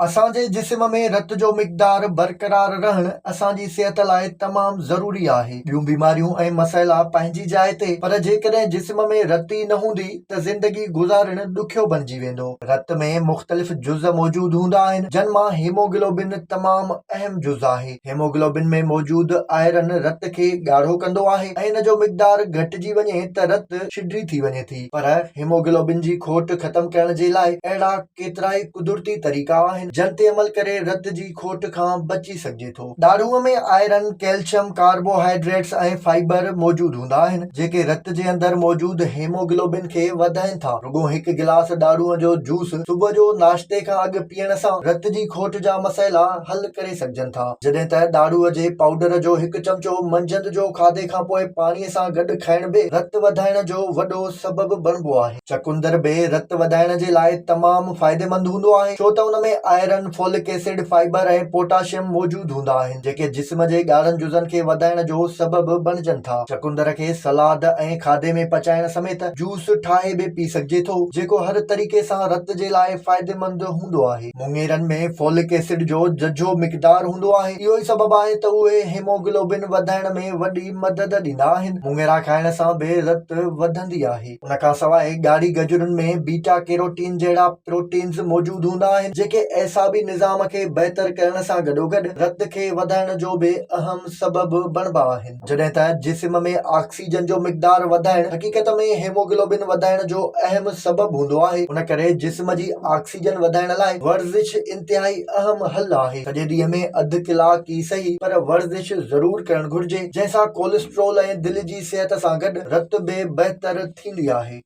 اسان جي جسم ۾ رت جو مقدار برقرار رهڻ اسان جي صحت لاء تمام ضروري آهي. ٻيون بيماريون ۽ مسئلا پنهنجي جاء تي پر جيڪڏهن جسم ۾ رت ئي نه هوندي ته زندگي گذارڻ ڏکيو بڻجي ويندو. رت ۾ مختلف جز موجود هوندا آهن جن مان هيموگلوبن تمام اهم جز آهي. هيموگلوبن ۾ موجود آئرن رت کي ڳاڙهو ڪندو آهي ۽ ان جو مقدار گهٽجي وڃي ته رت شڊري ٿي وڃي ٿي پر هيموگلوبن جي کوٽ ختم ڪرڻ جي لاء اهڙا ڪيترائي قدرتي طريقا آهن جن تي عمل ڪري رت جي کوٽ کان بچي سگهجي ٿو. ڏاڙهونء ۾ آئرن، ڪيلشم، ڪاربوهائيڊريٽس ۽ فائبر موجود هوندا آهن جيڪي رت جي اندر موجود هيموگلوبن کي وڌائين ٿا. رڳو هڪ گلاس ڏاڙهونء جو جوس صبح جو ناشتي کان اڳ پيئڻ سان رت جي کوٽ جا مسئلا حل ڪري سگهجن ٿا. جڏهن ته ڏاڙهونء جي پائوڊر جو هڪ چمچو منجهند جو کاڌي کانپوء پاڻي سان گڏ کائڻ به رت وڌائڻ جو وڏو سبب بڻبو آهي. چقندر به رت وڌائڻ جي لاء تمام فائديمند هوندو آهي ڇو ته ان ۾ iron, folic acid, fibre ۽ potassium موجود هوندا آهن جيڪي جسم جي ڳاڙهن جزن کي وڌائڻ جو سبب بڻجن ٿا. چقندر کي سلاد ۽ کاڌي ۾ پچائڻ سميت جوس ٺاهي به پي سگهجي ٿو جيڪو هر طريقي سان رت جي لاء فائديمند هوندو آهي. مڱيرن ۾ فولڪ ايسڊ جو ججهو مقدار هوندو آهي اهو ئي سبب آهي ته اهي هيموگلوبن وڌائڻ ۾ وڏي مدد ڏيندا آهن. مڱيرا کائڻ سان به رت وڌندي آهي. ان کان سواء ڳاڙهي گجرن ۾ بيٽا ڪيروٽين جهڙا پروٽينز موجود هوندا آهن جيڪي اعصابي نظام کي بهتر ڪرڻ سان گڏوگڏ رت کي وڌائڻ جو به اهم سبب بڻبا آهن. جڏهن ته جسم ۾ آڪسيجن جو مقدار وڌائڻ حقيقت ۾ هيموگلوبن وڌائڻ جو اهم سبب هوندو آهي ان ڪري جسم جي آڪسيجن وڌائڻ لاء ورزش انتهائي اهم حل آهي. سڄي ڏينهن ۾ اڌ ڪلاڪ ئي سهي پر ورزش ضرور ڪرڻ گهرجي جنهن سان ڪولسٽرول ۽ دل جي صحت سان گڏ رت به بهتر ٿيندي آهي.